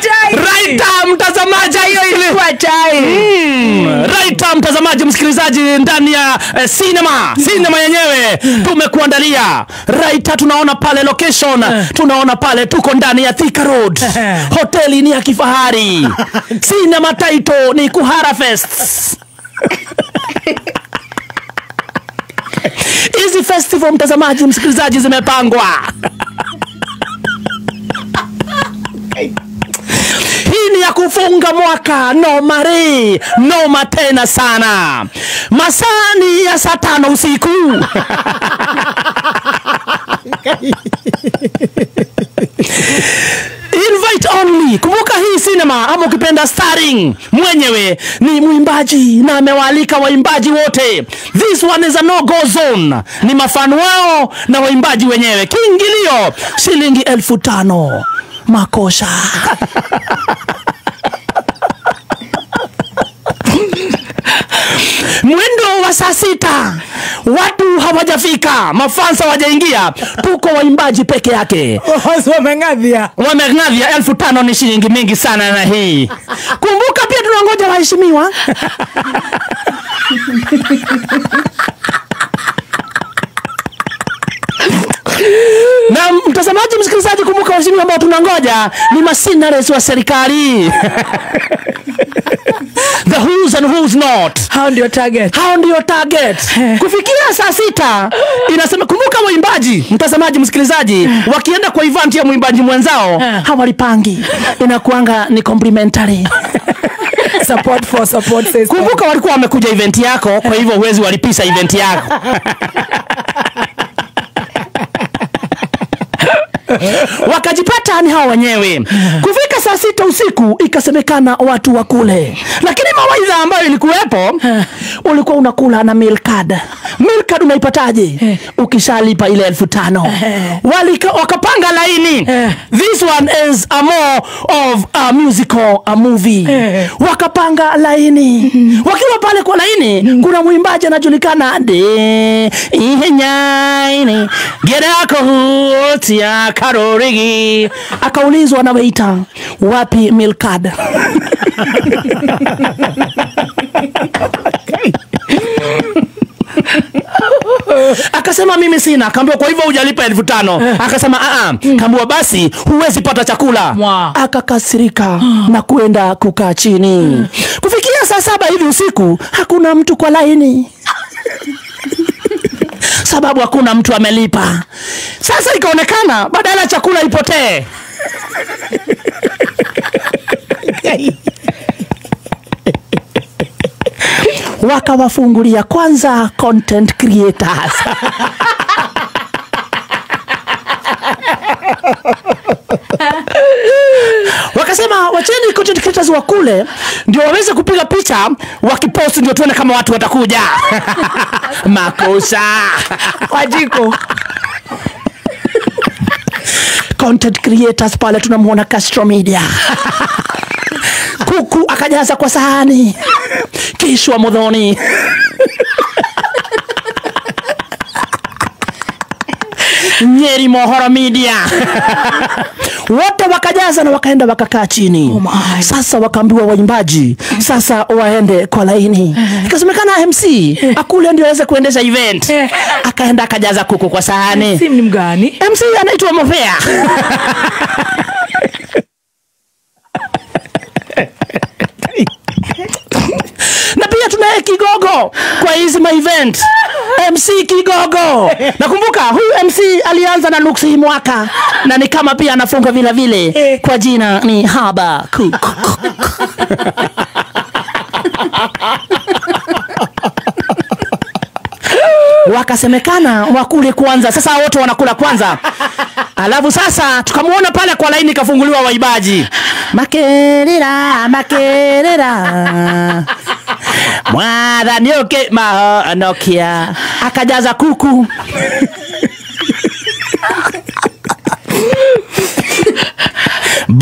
chai. Right, mtazamaji, Hiyo ilikuwa chai. Right, mtazamaji, msikilizaji, ndani ya cinema yenyewe tumekuandalia. Right, tunaona pale location, tunaona pale tuko ndani ya Thika Road. Hoteli ni ya kifahari. Cinema title ni Kuhara Fest. Hizi festival, mtazamaji, msikilizaji, zimepangwa. Hii ni ya kufunga mwaka, noma re, noma tena sana. Masaa ni ya saa 5 usiku. Invite only. Kumbuka hii cinema, ama ukipenda starring, mwenyewe ni mwimbaji na amewaalika waimbaji wote. This one is a no-go zone. Ni mafan wao na waimbaji wenyewe. Kiingilio shilingi 5,000. Makosha. Mwendo wa saa 6 watu hawajafika, mafansa hawajaingia, tuko waimbaji peke yake. Wameng'adhia. Wameng'adhia. 5,000 ni shilingi mingi sana na hii. Kumbuka pia tunangoja waheshimiwa. Na mtazamaji, msikilizaji, kumbuka waheshimiwa ambao tunangoja ni masinares wa serikali. The who's and who's not. Hao ndio target. Hao ndio target. Kufikia saa 6 inasema, kumbuka waimbaji, mtazamaji, msikilizaji, wakienda kwa event ya mwimbaji mwenzao hawalipangi. Inakuanga ni complimentary. Support for support system. Kumbuka walikuwa wamekuja event yako, kwa hivyo huwezi walipisa event yako. Wakajipata ni hao wenyewe. Kufika saa 6 usiku ikasemekana watu wakule. Lakini mawaidha ambayo ilikuwepo, ulikuwa unakula na meal card. Meal card unaipataje? Ukishalipa ile 5,000. Wakapanga laini. This one is a more of a musical, a movie. Wakapanga laini. Wakiwa pale kwa laini, kuna mwimbaji anajulikana de ihenyaini gerako hutia karorigi. Akaulizwa na waiter, wapi meal card? Akasema mimi sina. Akaambiwa kwa hivyo hujalipa 5,000. Akasema a. Kaambiwa basi huwezi pata chakula. Akakasirika na kuenda kukaa chini. Kufikia saa 7 hivi usiku hakuna mtu kwa laini. Sababu hakuna mtu amelipa. Sasa ikaonekana badala chakula ipotee, wakawafungulia kwanza content creators. Wakasema wacheni content creators wakule ndio waweze kupiga picha wakipost, ndio tuone kama watu watakuja. Makosa. Wajiko. Content creators pale tunamuona Castro Media. Kuku akajaza kwa sahani. Kishwa Muthoni. Nyeri Mohoro Media. Wote wakajaza na wakaenda wakakaa chini. Oh, sasa wakaambiwa waimbaji sasa waende kwa laini. Ikasemekana MC akule ndio aweze kuendesha event. Akaenda akajaza kuku kwa sahani. MC ni mgani? MC anaitwa Mofea. Na pia tunaye Kigogo kwa hizi ma event. MC Kigogo. Nakumbuka huyu MC alianza na Lux hii mwaka na ni kama pia anafunga vile vile kwa jina ni Haba Cook. Wakasemekana wakule kwanza. Sasa wote wanakula kwanza. Alafu sasa tukamuona pale kwa laini kafunguliwa waibaji. Makerera, makerera. Mwana nioke mahonokia. Akajaza kuku.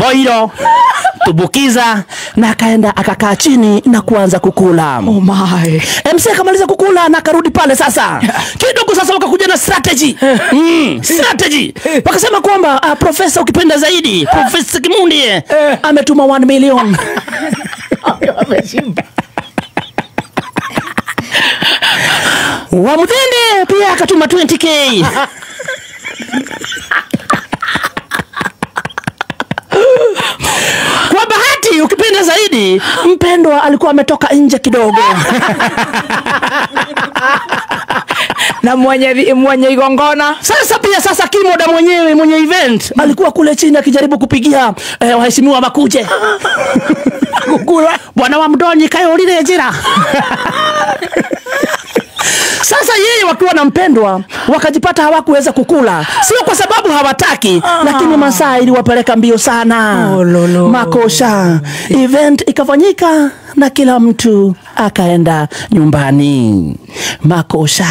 Boiro, Tubukiza, na akaenda akakaa chini na kuanza kukula. Oh my. MC akamaliza kukula na akarudi pale sasa. Kidogo sasa wakakuja na strategy. Strategy. Wakasema kwamba profesa ukipenda zaidi, Profesa Kimundi ametuma 1 million. Ameshinda. Wamuthende pia akatuma 20k. Kwa bahati ukipenda zaidi, mpendwa alikuwa ametoka nje kidogo. Na mwenye igongona. Sasa pia sasa Kimoda mwenyewe mwenye event alikuwa kule chini akijaribu kupigia waheshimiwa makuje. Kukula. Bwana wa Mdonyi kayo lile jira. Sasa yeye wakiwa na mpendwa wakajipata hawakuweza kukula, sio kwa sababu hawataki, lakini masaa iliwapeleka mbio sana. Oh, lolo. Makosha. Event ikafanyika na kila mtu akaenda nyumbani. Makosha.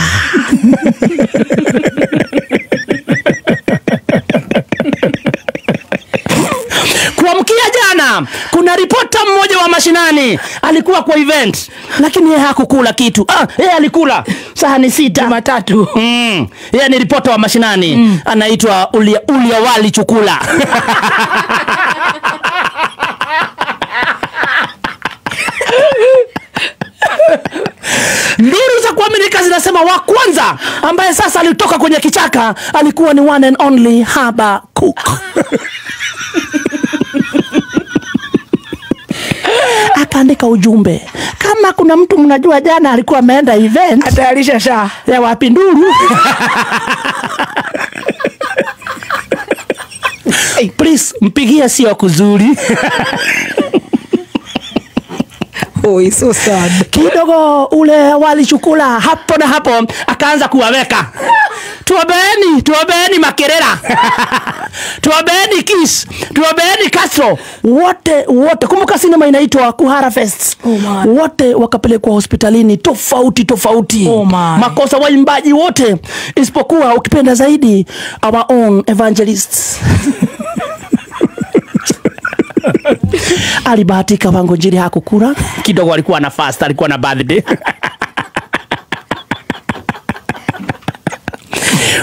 Kuamkia jana kuna ripota mmoja wa mashinani alikuwa kwa event, lakini yeye hakukula kitu. Yeye alikula sahani 6 Jumatatu. Yeye ni ripota wa mashinani, anaitwa Ulia, Ulia Wali Chukula. Nduru za kuaminika zinasema wa kwanza ambaye sasa alitoka kwenye kichaka alikuwa ni one and only Habakuk. Akaandika ujumbe, kama kuna mtu mnajua jana alikuwa ameenda event Atayarisha sha. ya wapinduru, please mpigie, sio kuzuri. Oh, it's so sad. Kidogo ule walichukula hapo na hapo akaanza kuwaweka, tuombeeni, tuombeeni Makerera, tuombeeni Kiss, tuombeeni Castro, wote wote. Kumbuka sinema inaitwa Kuhara Fest. Oh my. Wote wakapelekwa hospitalini tofauti tofauti. Oh my. Makosa waimbaji wote, isipokuwa ukipenda zaidi our own evangelists. Alibahatika Wangonjiri hakukula kidogo, alikuwa na fast, alikuwa na birthday.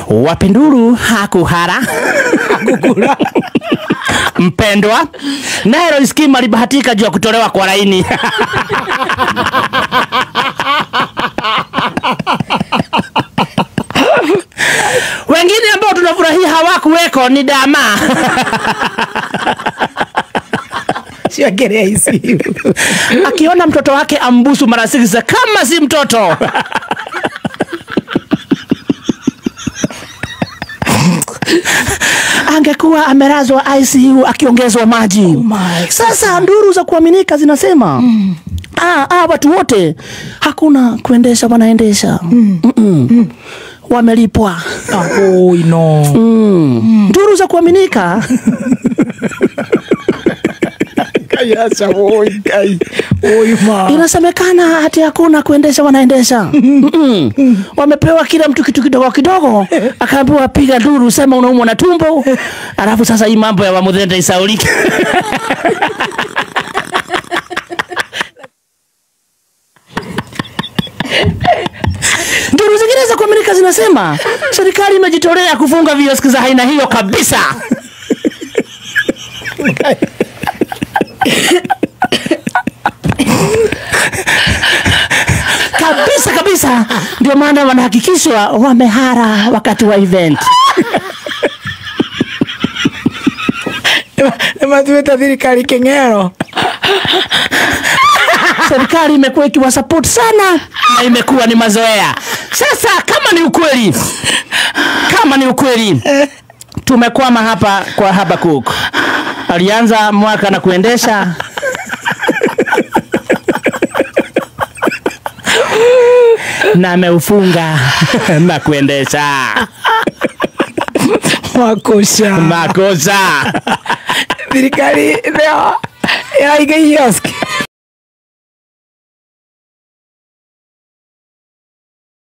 Wapinduru hakuhara. Hakukula. Mpendwa naye Royce Kim alibahatika juu ya kutolewa kwa laini. Wengine ambao tunafurahia hawakuweko ni Dama. Siongelea hizi. Akiona mtoto wake ambusu mara 6 kama si mtoto. Angekuwa amelazwa ICU akiongezwa maji. Oh my. Sasa nduru za kuaminika zinasema watu wote hakuna kuendesha, wanaendesha. Wamelipwa. Oh no. Nduru za kuaminika Kayasa, oi, kai. Oi, ma. Inasemekana hati hakuna kuendesha, wanaendesha. Wamepewa kila mtu kitu kidogo kidogo, akaambiwa piga nduru, sema unaumwa na tumbo. Alafu sasa hii mambo ya Wamuthende isaulike. Nduru zingine za kuaminika zinasema serikali imejitolea kufunga vioski za aina hiyo kabisa. Kabisa kabisa, ndio maana wanahakikishwa wamehara wakati wa event. Nĩ matuĩte thirikari kĩng'ero. Serikali imekuwa ikiwasupport sana na imekuwa ni mazoea. Sasa kama ni ukweli, kama ni ukweli, tumekwama hapa kwa Habakuk. Alianza mwaka na kuendesha na ameufunga na kuendesha. Makosa. Makosa. Thirikari ĩyo ĩraiga kiosk.